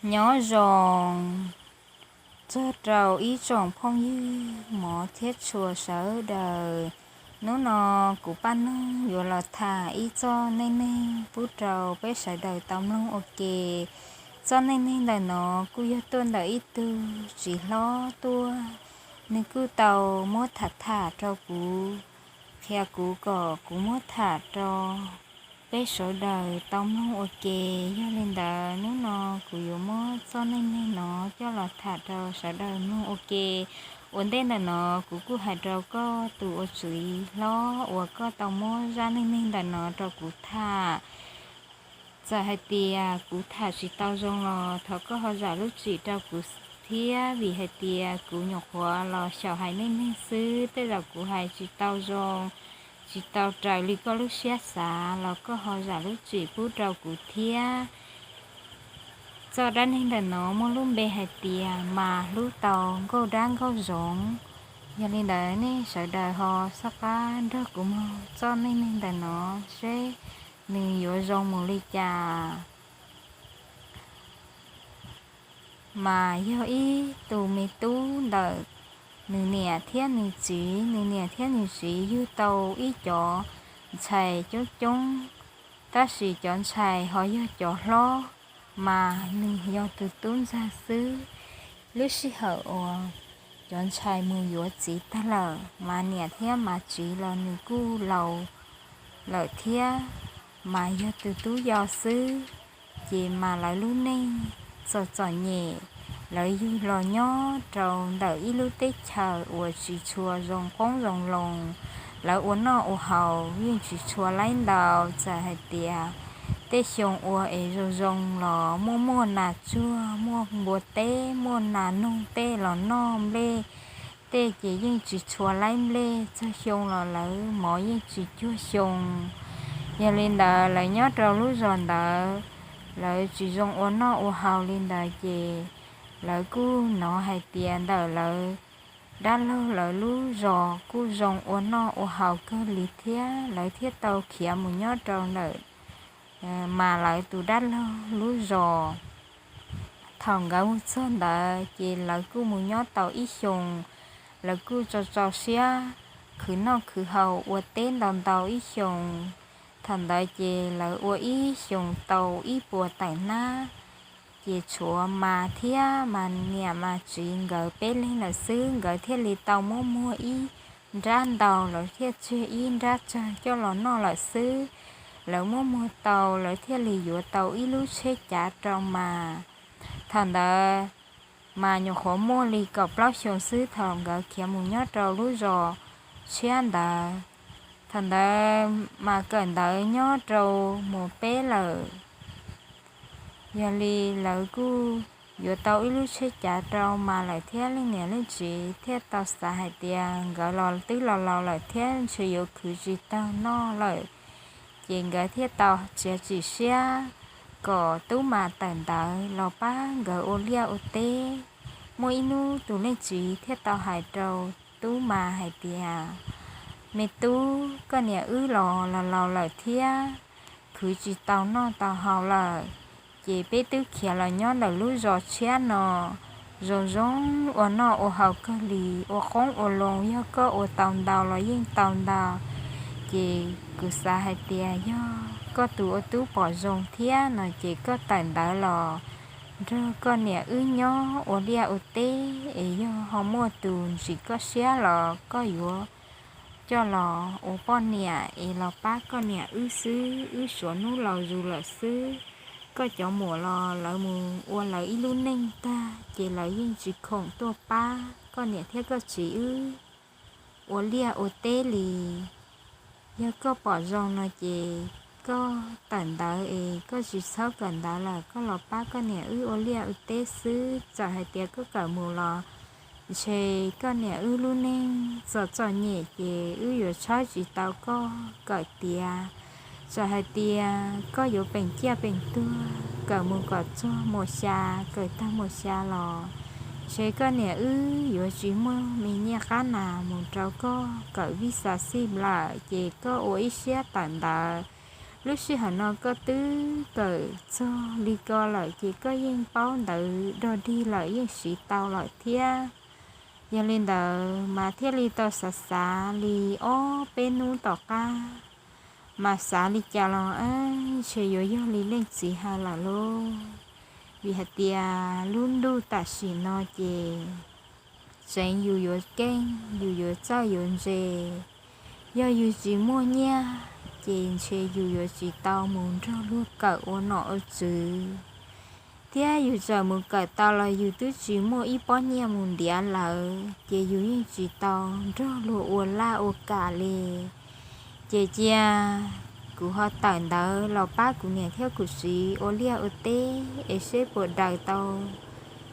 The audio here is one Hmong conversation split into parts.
Nyob zoo txog rau ib tsoom phooj ywg mov thiab tshua sawv daws. Hnub no kuv Paj Noog yuav los tham ib txoj neej neeg pub rau peb sawv daws tau mloog ua ke. Txoj neej neeg ntawm no kuj yog tuaj ntawm ib tug txiv hlob tuaj, nws kuj tau muab tham tham rau kuv, qhia kuv kom kuv muab tham rau peb sawv daws tau mloog ua ke. Yog li ntawd hnub no kuv yuav muab txoj neej neeg no coj los tham rau sawv daws mloog ua ke. Ua ntej ntawm no kuv kuj hais rau koj tus ua txiv hlob uas koj tau muab zaj neej neeg ntawm no rau kuv tham. Txawm hais tias kuv tham tsis tau zoo los thov koj ho zam lub txim rau kuv thiab, vim hais tias kuv nyuam qhuav los xyaum hais neej neeg xwb, tej zaum kuv hais tsis tau zoo, tsis tau raws li koj lub siab xav los koj ho zam lub txim pub rau kuv thiab. Txoj dab neeg ntawm no muaj lub npe hais tias Mas hlub tau nkauj dab nkauj zoov. Yog li ntawd nej sawv daws ho xab qab nrog kuv mloog txoj neej neeg ntawm no seb nws yuav zoo mus li cas. Mas yog ib tus me tub ntawm nws niam thiab nws txiv. Nws niam thiab nws txiv yug tau ib cov ntxhais coob coob, tab sis cov ntxhais ho yog cov hlob, mas nws yog tus tub ntxawg xwb. Lub sij hawm uas cov ntxhais mus yuav txiv tag lawm, mas niam thiab mas txiv los nws kuj laus lawm thiab, mas yog tus tub yau xwb. Ces mas lawv lub neej txom txom nyem, lawv yug los nyob rau ntawm ib lub teb chaws uas tsis tshua zoo qoob zoo loo. Lawv ua noj ua haus yeej tsis tshua laib ntau, txawm hais tias tej xyoo ua es zoo zoo los muaj muaj nas tsuag, muaj npua teb, muaj nas noog tej los noj nplej tej ces yeej tsis tshua laib nplej, txog xyoo los lawv mov yeej tsis cuag xyoo. Yog li ntawd lawv nyob rau lub zos ntawd, lawv tsis zoo ua noj ua haus li ntawd ces lawv kuj hnov hais tias ntawm lawv dab laug lawv lub zos kuj zoo ua noj ua haus kawg li thiab, lawv thiaj tau khiav mus nyob rau ntawm mas lawv tus dab laug lub zos. Thaum nkawd mus txog ntawd ces lawv kuj mus nyob tau ib xyoos, lawv kuj tso tso siab khwv noj khwv haus ua teb ntau ntau ib xyoos. Thaum ntawd ces lawv ua ib xyoos tau ib puas tawm hnab, ces tshuav mas thiab mas niam mas txiv nkawd peb leeg lawm xwb, nkawd thiaj li tau muab muag ib nrab ntau, lawv thiaj tseg ib nrab tsawg coj los noj lawm xwb. Lawv muab muag tau, lawv thiaj li yuav tau ib lub tsheb cav rau mas. Thaum ntawd mas nyuam qhuav muaj li kaum plaub xyoo xwb thaum nkawd khiav mus nyob rau lub zos tshiab ntawd. Thaum ntawd mas kawm ntawv nyob rau mus peb lawm. Yog li lawv kuj yuav tau ib lub tsheb cav rau mas lawm thiab, leej niam leej txiv thiaj tau xav hais tias nkawd los twb laus laus lawm thiab ntshe yuav khwv tsis taug noj lawm, ces nkawd thiaj tau txiav txim siab kom tub mas tawm ntawv los pab nkawd ua liaj ua teb. Muaj ib hnub tus leej txiv thiaj tau hais rau tub mas hais tias, me tub, koj niam wb los laus laus lawm thiab khwv tsis tau noj tau haus lawm, ces peb twb khiav los nyob ntawm lub zos tshiab no, zoo zoo ua noj ua haus kawg li, ua qoob ua loo yog koj ua tau ntau los yeej tau ntau. Ces kuv xav hais tias yog koj tus ua tub pom zoo thiab no ces koj tawm ntawv los nrog koj niam wb nyob ua liaj ua teb, es yog ho muaj tus ntxim koj siab los koj yuav coj los ua poj niam es los pab koj niam wb xwb, wb suav hnub laus zus lawm xwb. Koj cov muam los lawv mus ua lawv ib lub neej tag ces lawv yeej tsis khoom tuaj pab koj niam thiab koj txiv wb ua liaj ua teb li. Yog koj pom zoo no ces koj tawm ntawv es koj tsis txhob kawm ntawv lawm, koj los pab koj niam wb ua liaj ua teb xwb. Txawm hais tias koj kawm mus los ntshe koj niam wb lub neej txom txom nyem ces wb yuav txhawb tsis tau koj kawm tiav. Txawm hais tias koj yuav peem ciaj peem tuag kawm mus kom txog muam xya, kawm tag muam xya los ntshe koj niam wb yuav tsis muaj me nyiaj qab nas mus rau koj kawm vij xav xij lawm, ces koj ua ib siab tawm ntawv Lub sij hawm no koj twb kawm txog li ko lawm ces koj yeej paub ntawv dog dig lawm, yeej siv tau lawm thiab. Yog li ntawd mas thiaj li tau xav xav li ob peb hnub tom qab, mas xav li cas los ntshe yuav yog li leej txiv hais lawm lauj. Vim hais tias lub ntuj tam sim no ces tseev yus yuav keej, yus yuav txawj yuav ntse. Yog yus tsis muaj nyiaj ces ntshe yus yuav tsis tau mus nrog luag kawm ua nom ua tswv. Thiab yus txawm mus kawm tau los yus twb tsis muaj ib pob nyiaj mus ntiav lawv ces yus yeej tsis tau nrog luag ua laj ua kam li. Ces cia kuv ho tawm ntawv los pab kuv niam thiab kuv txiv ua liaj ua teb es seb puas daws tau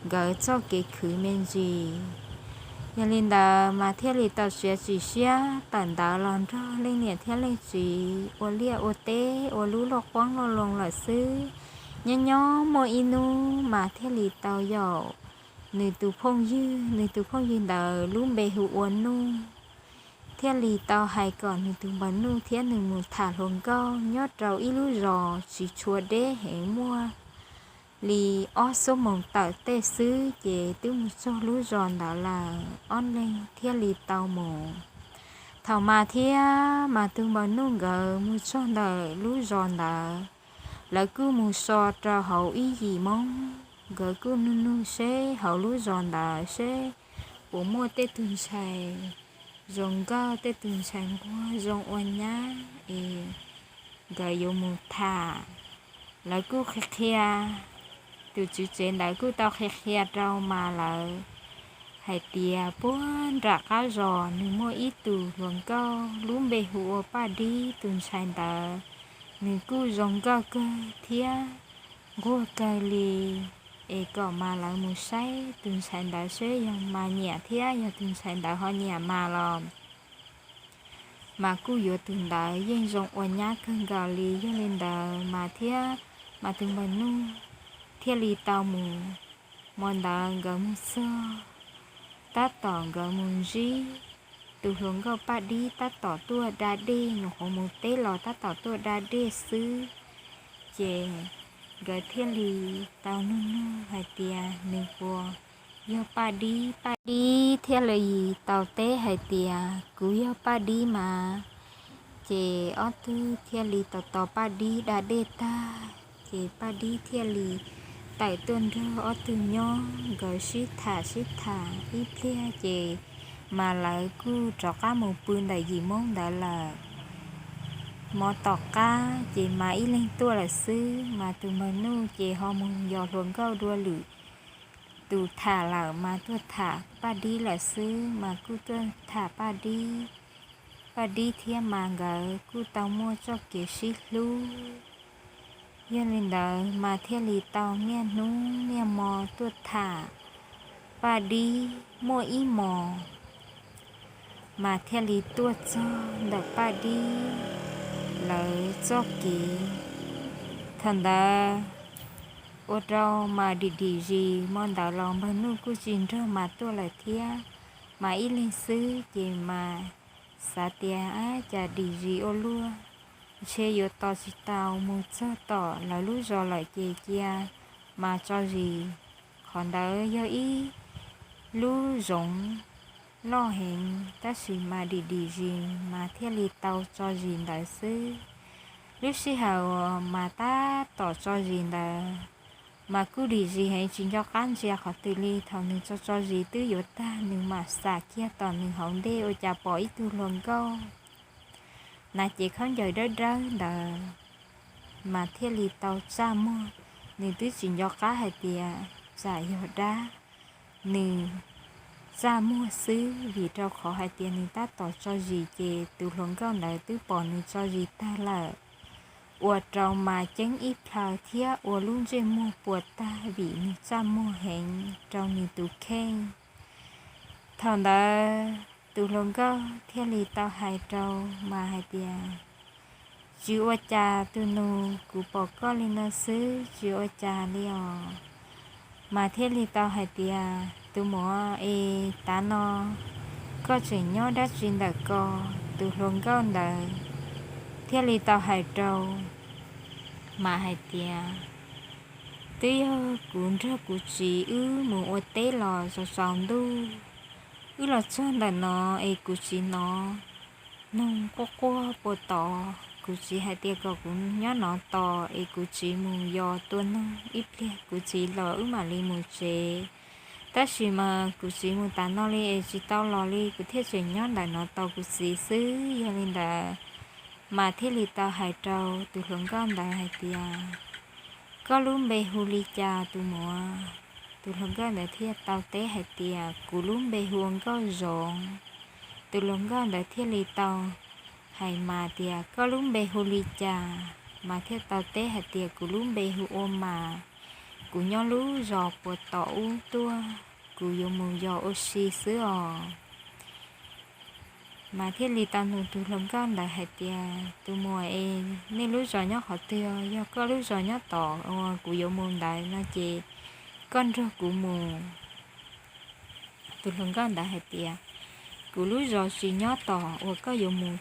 nkawd txoj kev khwv me ntsis. Yog li ntawd mas thiaj li tau txiav txim siab tawm ntawv los nrog leej niam thiab leej txiv ua liaj ua teb ua lub lauj quab lauj loo lawm xwb. Nyob nyob muaj ib hnub mas thiaj li tau yaum nws tus phooj ywg, nws tus phooj ywg ntawd lub npe hu ua Nuj, thiaj li tau hais kom nws tus npawg Nuj thiab nws mus tham hluas nkauj nyob rau ib lub zos tsis tshua deb heev, muaj li ob xuab moos tawm tej xwb ces twb mus txog lub zos ntawd lawm. Ob leeg thiaj li tau mus. Thaum mas thiab mas tus npawg Nuj nkawd mus txog ntawm lub zos ntawd, lawv kuj mus so rau hauv ib yim Hmoob, nkawd kuj nug nug seb hauv lub zos ntawd seb puas muaj tej tug ntxhais zoo nkauj, tej tug ntxhais nquag zoo ua nyab es nkawd yuav mus tham. Lawv kuj qhia qhia, tus tswv tsev ntawd kuj tau qhia qhia rau mas lawv hais tias puag nram qab zos nws muaj ib tug hluas nkauj lub npe hu ua Paj Dib, tus ntxhais ntawd nws kuj zoo nkauj kawg thiab nquag kawg li, es kom mas lawv mus saib tus ntxhais ntawd seb yog mas nyiam thiab yog tus ntxhais ntawd ho nyiam mas los mas kuj yuav tus ntawd yeej zoo ua nyab kawg nkaus li. Yog li ntawd mas thiab mas tus npawg Nuj thiaj li tau mus. Hmo ntawd nkawd mus txog, tab tom nkawd mus ntsib tus hluas nkauj Paj Dib tab tom tuaj da dej, nyuam qhuav mus teb los tab tom tuaj da dej xwb. Ces nkawd thiaj li tau nug nug hais tias nws puas yog Paj Dib. Paj Dib thiaj li tau teb hais tias kuv yog Paj Dib mas. Ces ob tug thiaj li tos tos Paj Dib da dej tag, ces Paj Dib thiaj li tawm tuaj nrog ob tug nyob, nkawd sib tham sib tham ib pliag ces mas lawv kuj rov qab mus pw ntawm yim Hmoob ntawd lawm. Hmo tom qab ces mas ib leeg tuaj lawm xwb, mas tus npawg Nuj ces ho mus yos hluas nkauj dua lwm tus tham lawm, mas tuaj tham Paj Dib lawm xwb, mas kuj tuaj tham Paj Dib. Paj Dib thiab mas nkawd kuj tau muaj txoj kev sib hlub. Yog li ntawd mas thiaj li tau niaj hnub niaj hmo tuaj tham Paj Dib. Muaj ib hmos mas thiaj li tuaj txog ntawm Paj Dib lawv txoj kev. Thaum ntawd ua rau mas dim dim zis, hmo ntawd los npawg Nuj kuj tsis nrog mas tuaj lawm thiab, mas ib leeg xwb ces mas xav tias ab cas dim zis ua luaj, ntshe yuav tos tsis tau mus txog tom lawv lub zos lawm ces cia mas tso zis. Qhov ntawd yog ib lub zoov loj heev, tab sis mas dim dim zis mas thiaj li tau tso zis ntawd xwb. Lub sij hawm uas mas tab tom tso zis ntawd mas kuj dim zis heev tsis nco qab ntsia qhov twg li. Thaum nws tso tso zis twb yuav tag, nws mam xam kiag tom nws hauv ntej ua cas pom ib tug hluas nkauj hnav cev khaub ncaws dawb dawb ntawd mas thiaj li tau txaj muag. Nws twb tsis nco qab hais tias tsam yog dab, nws txaj muag xwb, vim rau qhov hais tias nws tab tom tso zis ces tus hluas nkauj ntawd twb pom nws tso zis tag lawm, ua rau mas ceeb ib plhaw thiab ua lub ntsej muag puas tag vim nws txaj muag heev rau nws tus kheej. Thaum ntawd tus hluas nkauj thiaj li tau hais rau mas hais tias, tsis ua cas tus nus, kuv pom koj li no xwb tsis ua cas li os. Mas thiaj li tau hais tias, tus muam es, tav no koj tseem nyob dab tsi ntawm ko? Tus hluas nkauj ntawd thiaj li tau hais rau Mas hais tias, twb yog kuv nrog kuv txiv wb mus ua teb los tsaus tsaus ntuj, wb los txog ntawm no es kuv txiv hnov noog quaj quaj puag tod. Kuv txiv hais tias kom kuv nyob no tos es kuv txiv mus yos tua noog ib pliag kuv txiv los wb mam li mus tsev. Tab sis mas kuv txiv mus tas no li es tsis tau los li, kuv thiaj tseem nyob ntawm no tos kuv txiv xwb. Yog li ntawd, mas thiaj li tau hais rau tus hluas nkauj ntawd hais tias, koj lub npe hu li cas tus muam? Tus hluas nkauj ntawd thiaj tau teb hais tias, kuv lub npe hu ua Nkauj Zoov. Tus hluas nkauj ntawd thiaj li tau hais mas tias, koj lub npe hu li cas? Mas thiaj tau teb hais tias, kuv lub npe hu ua Mas, kuv nyob lub zos puag tom ub tuaj, kuv yuav mus yos ua si xwb os. Mas thiaj li tau nug tus hluas nkauj ntawd hais tias, tus muam es, nej lub zos nyob qhov twg os? Yog koj lub zos nyob tom uas kuv yuav mus ntawd no ces koj nrog kuv mus. Tus hluas nkauj ntawd hais tias, kuv lub zos tsis nyob tom uas koj yuav mus,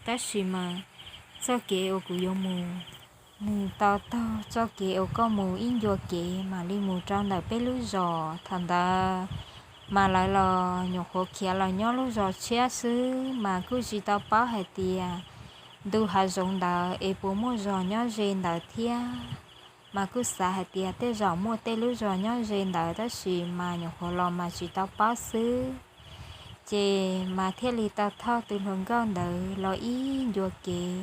tab sis mas txoj kev uas kuv yuav mus, nws tau taug txoj kev uas koj mus ib ncua kev mam li mus rau ntawm peb lub zos. Thaum ntawd mas lawv los nyuam qhuav khiav los nyob lub zos tshiab xwb, mas kuj tsis tau paub hais tias ntu hav zoov ntawd es puas muaj zos nyob ze ntawd thiab. Mas kuj xav hais tias tej zaum muaj tej lub zos nyob ze ntawd, tab sis mas nyuam qhuav los mas tsis tau paub xwb. Ces mas thiaj li tau thauj tus hluas nkauj ntawd los ib ncua kev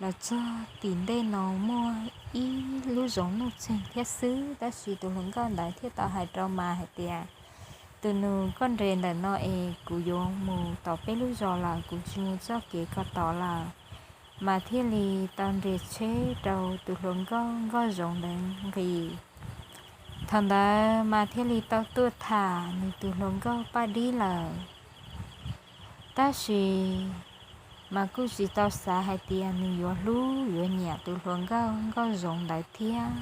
los txog tim ntej no muaj ib lub zoov nuj txeeg thiab xwb, tab sis tus hluas nkauj ntawd thiaj tau hais rau mas hais tias, tus nus, koj nres ntawm no es kuv yuav mus tom peb lub zos lawm, kuv tsis mus txoj kev ko tod lawm. Mas thiaj li tau nres tsheb rau tus hluas nkauj Nkauj Zoov ntawd nqis. Thaum ntawd mas thiaj li tau tuaj tham nws tus hluas nkauj Paj Dib lawm. Tab sis mas kuj tsis tau xav hais tias nws yuav hlub yuav nyiam tus hluas nkauj Nkauj Zoov ntawd thiab.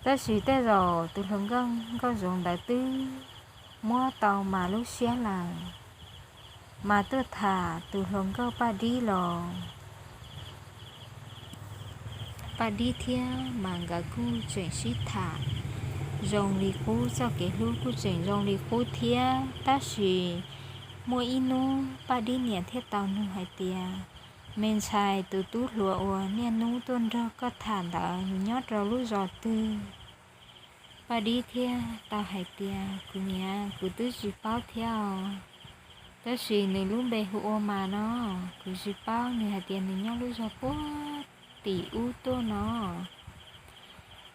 Tab sis tej zaum tus hluas nkauj Nkauj Zoov ntawd twb muab tau mas lub siab lawm, mas tuaj tham tus hluas nkauj Paj Dib los Paj Dib thiab mas nkawd kuj tseem sib tham zoo li qub, txoj kev hlub kuj tseem zoo li qub thiab. Tab sis muaj ib hnub Paj Dib niam thiaj tau nug hais tias, me ntxhais, tus tub hluas uas niaj hnub tuaj nrog koj tham ntawd nws nyob rau lub zos twg? Paj Dib thiaj tau hais tias, kuv niam, kuv twb tsis paub thiab os, tab sis nws lub npe hu ua Mas no, kuv tsis paub nws hais tias nws nyob lub zos puag tim ub tuaj no.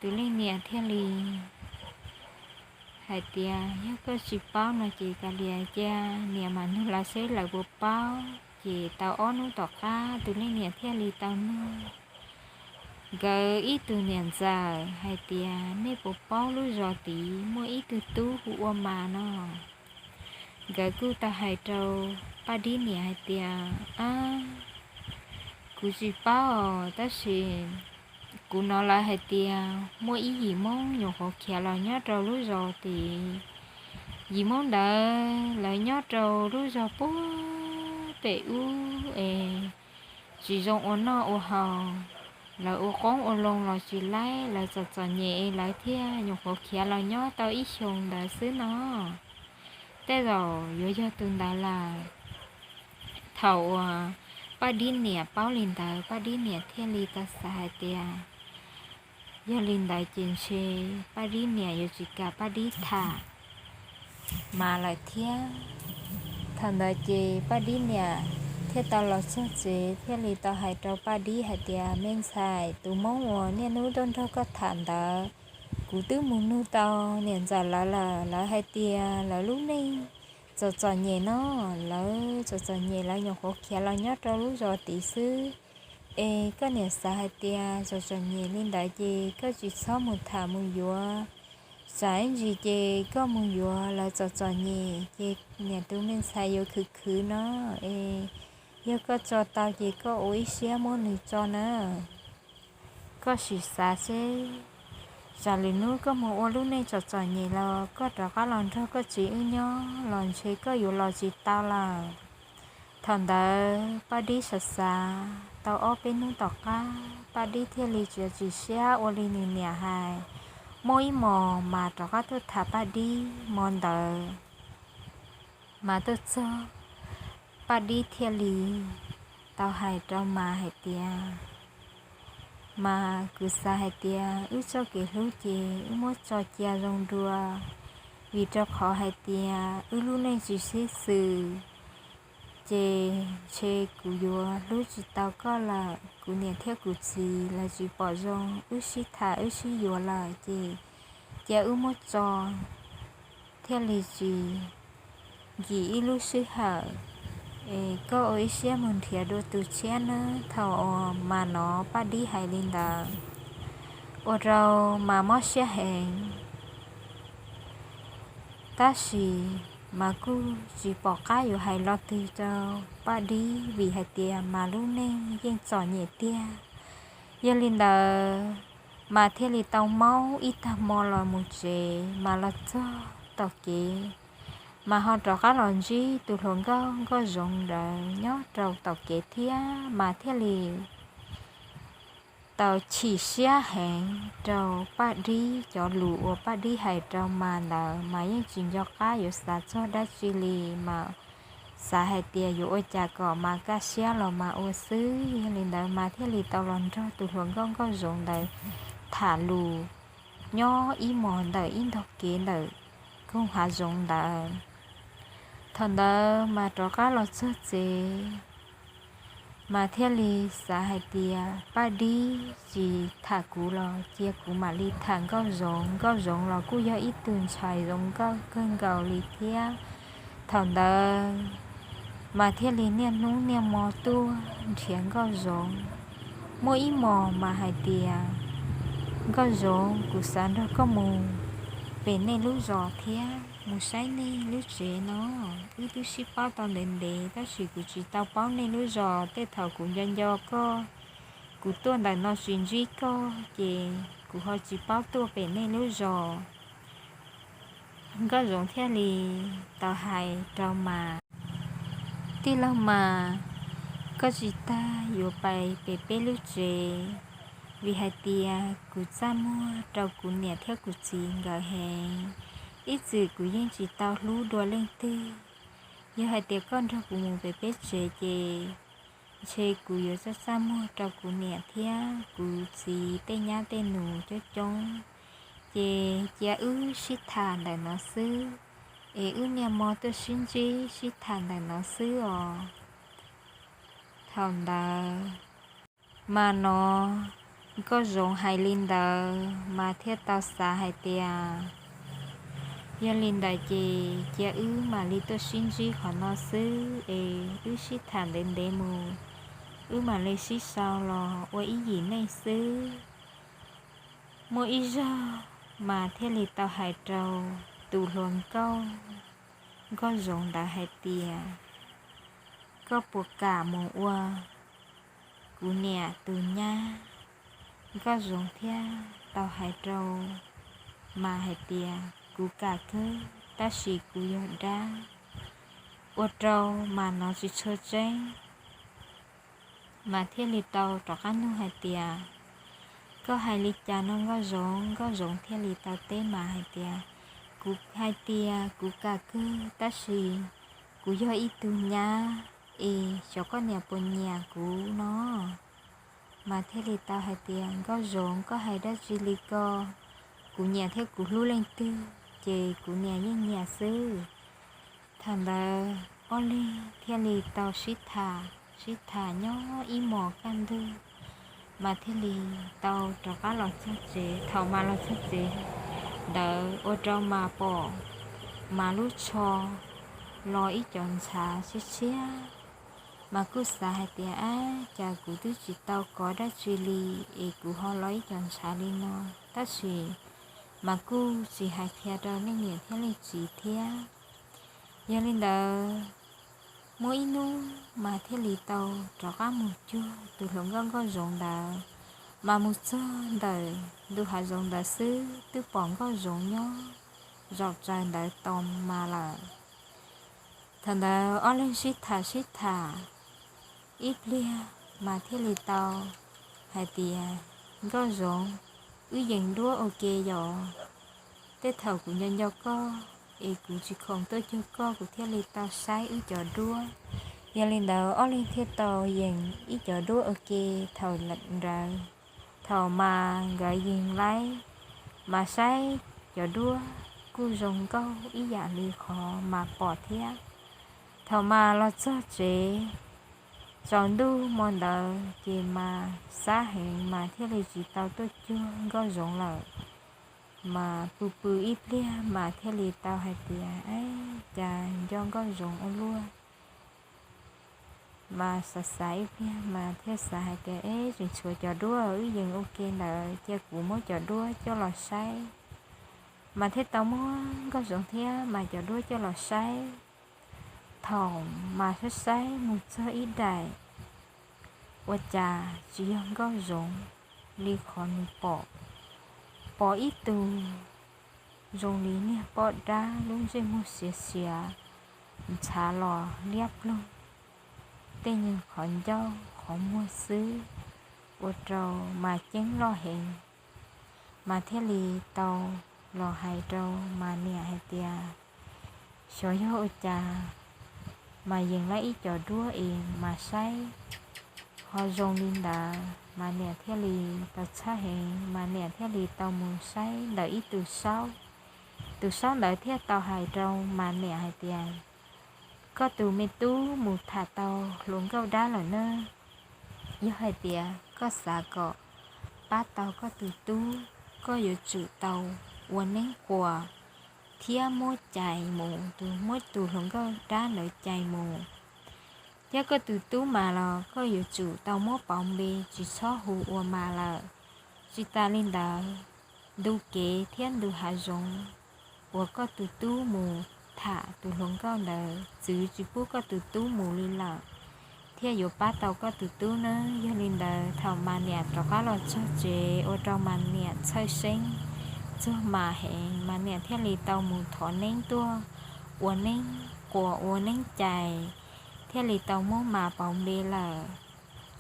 Tus leej niam thiaj li hais tias, yog koj tsis paub no ces kav liam cia niam mam nug lawv seb lawv puas paub. Ces tau ob hnub tom qab tus leej niam thiaj li tau nug nkawd ib tug niam ntxawm hais tias, nej puas paub lub zos tid muaj ib tug tub hu ua Mas no? Nkawd kuj tau hais rau Paj Dib niam hais tias, ab, kuv tsis paub os, tab sis kuv hnov lawv hais tias muaj ib yim Hmoob nyuam qhuav khiav los nyob rau lub zos tid. Yim Hmoob ntawd lawv nyob rau lub zos puag pem ub es tsis zoo ua noj ua haus, lawv ua qoob ua loo los tsis laib, lawv txom txom nyem es lawv thiaj nyuam qhuav khiav los nyob tau ib xyoos ntawd xwb no. Tej zaum yuav yog tus ntawd lawm. Thaum uas Paj Dib niam paub li ntawd, Paj Dib niam thiaj li tau xav hais tias, yog li ntawd ces ntshe Paj Dib niam yuav tsis kam Paj Dib tham Mas lawm thiab. Thaum ntawd ces Paj Dib niam thiaj tau los txog tsev thiaj li tau hais rau Paj Dib hais tias, me ntxhais, tus Hmoob uas niaj hnub tuaj nrog koj tham ntawd, kuv twb mus nug tau niam ntxawm lawv lawm, lawv hais tias lawv lub neej txom txom nyem no, lawv txom txom nyem lawv nyuam qhuav khiav los nyob rau lub zos tid xwb. Es koj niam xav hais tias txom txom nyem li ntawd ces koj tsis txhob mus tham mus yuav, tsam ib ntsis ces koj mus yuav lawv txom txom nyem ces niam tus me ntxhais yuav khwv khwv no. Es yog koj tso tau ces koj ua ib siab muab nws tso na. Koj sim xav seb, tsam lwm hnub koj mus ua lub neej txom txom nyem los koj rov qab los nrog koj txiv wb nyob los ntshe koj yuav los tsis tau lawm. Thaum ntawd Paj Dib xav xav, tau ob peb hnub tom qab, Paj Dib thiaj li txiav txim siab ua li nws niam hais. Muaj ib hmos mas rov qab tuaj tham Paj Dib hmo ntawd mas tuaj txog, Paj Dib thiaj li tau hais rau Mas hais tias, Mas, kuv xav hais tias wb txoj kev hlub ces wb muab tso cia zoo dua, vim rau qhov hais tias wb lub neej tsis sib xws, ces ntshe kuv yuav hlub tsis tau koj lawm. Kuv niam thiab kuv txiv lawv tsis pom zoo wb sib tham wb sib yuav lawm, ces cia wb muab tso thiaj li tsis nkim ib lub sij hawm, es koj ua ib siab mus nrhiav dua tus tshiab nawb. Thaum uas Mas hnov Paj Dib hais li ntawd, ua rau Mas mob siab heev. Tab sis Mas kuj tsis pom qab yuav hais lo twg rau Paj Dib, vim hais tias Mas lub neej yeej txom nyem tiag. Yog li ntawd, Mas thiaj li tau maub ib tag hmo los mus tsev. Mas los txog tom kev, Mas ho rov qab los ntsib tus hluas nkauj Nkauj Zoov ntawd nyob rau tom kev thiab. Mas thiaj li tau chim siab heev rau Paj Dib cov lus uas Paj Dib hais rau Mas ntawd. Mas yeej tsis nco qab yuav xav txog dab tsi li, Mas xav hais tias yuav ua cas kom Mas kaj siab los Mas ua xwb. Yog li ntawd, Mas thiaj li tau los nrog tus hluas nkauj Nkauj Zoov ntawd tham lus nyob ib hmos ntawm ib ntog kev ntawm koog hav zoov ntawd. Thaum ntawd Mas rov qab los txog tsev, Mas thiaj li xav hais tias, Paj Dib tsis tham kuv los cia kuv mam li tham Nkauj Zoov. Nkauj Zoov los kuj yog ib tug ntxhais zoo nkauj kawg nkaus li thiab. Thaum ntawd Mas thiaj li niaj hnub niaj hmo tuaj nrhiav Nkauj Zoov. Muaj ib hmos Mas hais tias, Nkauj Zoov, kuv xav nrog koj mus pem nej lub zos thiab mus saib nej lub tsev no. Wb twb sib paub tau ntev ntev tab sis kuv tsis tau paub nej lub zos. Tej thaum kuv nco nco koj, kuv tuaj ntawm no tsis ntsib koj ces kuv ho tsis paub tuaj pem nej lub zos. Nkauj Zoov thiaj li tau hais rau Mas, Tij laug Mas, koj tsis tas yuav pais pem peb lub tsev, vim hais tias kuv txaj muag rau kuv niam thiab kuv txiv nkawd heev. Ib txwm kuv yeej tsis tau hlub dua leej twg. Yog hais tias koj nrog kuv mus pem peb tsev ces ntshe kuv yuav txaj txaj muag rau kuv niam thiab kuv txiv tej nyab tej nus coob coob. Ces cia wb sib tham ntawm no xwb, es wb niaj hmo tuaj sib ntsib sib tham ntawm no xwb os. Thaum ntawd Mas hnov Nkauj Zoov hais li ntawd Mas thiaj tau xav hais tias, Yog li ntawd ces cia wb mam li tuaj sib ntsib qhov no xwb es wb sib tham ntev ntev mus, wb mam li sib sau los ua ib yim neej xwb. Muaj ib zaug Mas thiaj li tau hais rau tus hluas nkauj Nkauj Zoov ntawd hais tias, Koj puas kam mus ua kuv niam tus nyab? Nkauj Zoov thiaj tau hais rau Mas hais tias, Kuv kam kawg tab sis kuv yog dab. Ua rau Mas hnov tsis tshua tseeb, Mas thiaj li tau rov qab nug hais tias, Koj hais li cas no Nkauj Zoov? Nkauj Zoov thiaj li tau teb Mas hais tias, Kuv hais tias kuv kam kawg tab sis kuv yog ib tug nyab es xyov koj niam puas nyiam kuv no. Mas thiaj li tau hais tias, Nkauj Zoov, koj hais dab tsi li ko? Kuv nyiam thiab kuv hlub leej twg ces kuv niam yeej nyiam xwb. Thaum ntawd ob leeg thiaj li tau sib tham, sib tham nyob ib hmos kaj ntug, Mas thiaj li tau rov qab los txog tsev. Thaum Mas los txog tsev ntawd ua rau Mas pom Mas lub tsho los ib co ntshav tshiab tshiab. Mas kuj xav hais tias, Ab, cas kuv twb tsis tau kov dab tsi li es kuv ho los ib co ntshav li no? Tab sis Mas kuj tsis hais qhia rau leej niam thiab leej txiv thiab. Yog li ntawd, muaj ib hnub Mas thiaj li tau rov qab mus cuag tus hluas nkauj Nkauj Zoov ntawd. Mas mus txog ntawm ntu hav zoov ntawd xwb twb pom Nkauj Zoov nyob zaum tsaws ntawd tos Mas lawm. Thaum ntawd ob leeg sib tham sib tham ib pliag, mas thiaj li tau hais tias, Nkauj Zoov, wb yees duab ua ke yom. Tej thaum kuv nco nco koj es kuv tsis khoom tuaj cuag koj, kuv thiaj li tau saib wb cov duab. Yog li ntawd ob leeg thiaj tau yees ib cov duab ua ke. Thaum ntawd, thaum mas nkawd yees laib mas saib cov duab kuj zoo nkauj ib yam li qhov mas pom thiab. Thaum mas los txog tsev, tsaus ntuj hmo ntawd ces mas xav heev mas thiaj li tsis tau tuaj cuag Nkauj Zoov lawm. Mas pw pw ib pliag mas thiaj li tau hais tias, Eb, cas nco Nkauj Zoov ua luaj. Mas xav xav ib pliag mas thiaj xav hais tias, Eb, tseem tshuav cov duab wb yees ua ke ntawd, cia kuv muab cov duab coj los saib. Mas thiaj tau muab Nkauj Zoov thiab mas cov duab coj los saib. Thaum mas saib saib mus txog ib daim, ua cas tsis yog Nkauj Zoov li qhov nws pom. Pom ib tug zoo li niag poj dab, lub ntsej muag xiav xiav, ntshav los liab ploog, tej nyuag qhov ncauj qhov muag xwb, ua rau mas ceeb loj heev. Mas thiaj li tau los hais rau mas niam hais tias, Xyov yog ua cas mas yees laib ib cov duab es mas saib ho zoo li ntawd. Mas niam thiaj li tau txhawj heev, mas niam thiaj li tau mus saib ntawm ib tus saub. Tus saub ntawd thiaj tau hais rau mas niam hais tias, Koj tus me tub mus tham tau hluas nkauj dab lawm na. Yog hais tias koj xav kom pab tau koj tus tub, koj yuav tsum tau ua neeb quas thiab muab cais mus, tus, muab tus hluas nkauj dab ntawd cais mus. Thiab koj tus tub mas los koj yuav tsum tau muab pauv npe, tsis txhob hu ua mas lawm. Tsis tas li ntawd, ntu kev thiab ntu hav zoov uas koj tus tub mus tham tus hluas nkauj ntawd, txwv tsis pub koj tus tub mus li lawm, thiaj yuav pab tau koj tus tub nawb. Yog li ntawd, thaum mas niam rov qab los txog tsev, ua rau mas niam txhawj xeeb txog mas heev, mas niam thiaj li tau mus thov neeb tuaj ua neeb quas ua neeb cais, thiaj li tau muab mas pauv npe lawm.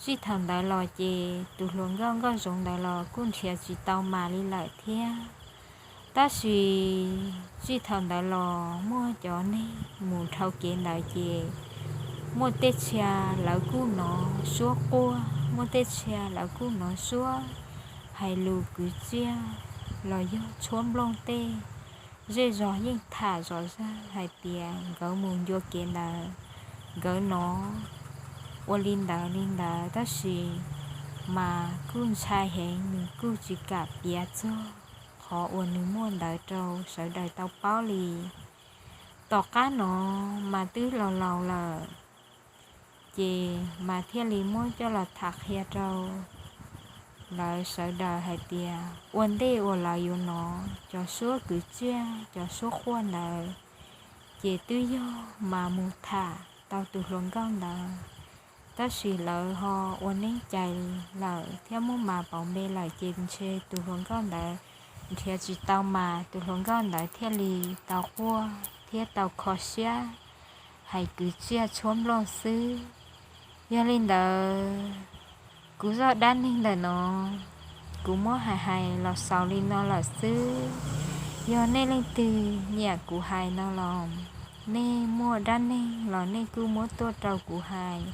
Txij thaum ntawd los ces tus hluas nkauj nkauj zoov ntawd los kuj nrhiav tsis tau mas li lawm thiab. Tab sis txij thaum ntawd los muaj cov neeg mus dhau kev ntawd ces muaj tej txhia lawv kuj hnov suab quaj, muaj tej txhia lawv kuj hnov suab hais lus kwv txiaj los yog tshuab nplooj tej. Zej zog yeej tham zom zaws hais tias nkawd mus ncua kev ntawd, nkawd hnov ua li ntawd li ntawd, tab sis mas kuj ntshai heev, nws kuj tsis kam piav txog qhov uas nws muaj ntawd rau sawv daws tau paub li. Tom qab no mas twb laus laus lawm, ces mas thiaj li muab coj los tham qhia rau lawv sawv daws hais tias ua ntej uas lawv yuav hnov cov suab kwv txiaj, cov suab quaj ntawd, ces twb yog mas mus tham tau tus hluas nkauj ntawd. Tab sis lawv ho ua neeb cais lawm thiab muab mas pauv npe lawm, ces ntshe tus hluas nkauj ntawd nrhiav tsis tau mas tus hluas nkauj ntawd thiaj li tau quaj thiab tau kho siab hais kwv txiaj tshuab nplooj xwb. Yog li ntawd, kuv zaj dab neeg ntawm no kuv muab hais hais los xaus li no lawm xwb. Yog nej leej twg nyiam kuv hais no los nej muaj dab neeg los nej kuj muab tuaj rau kuv hais.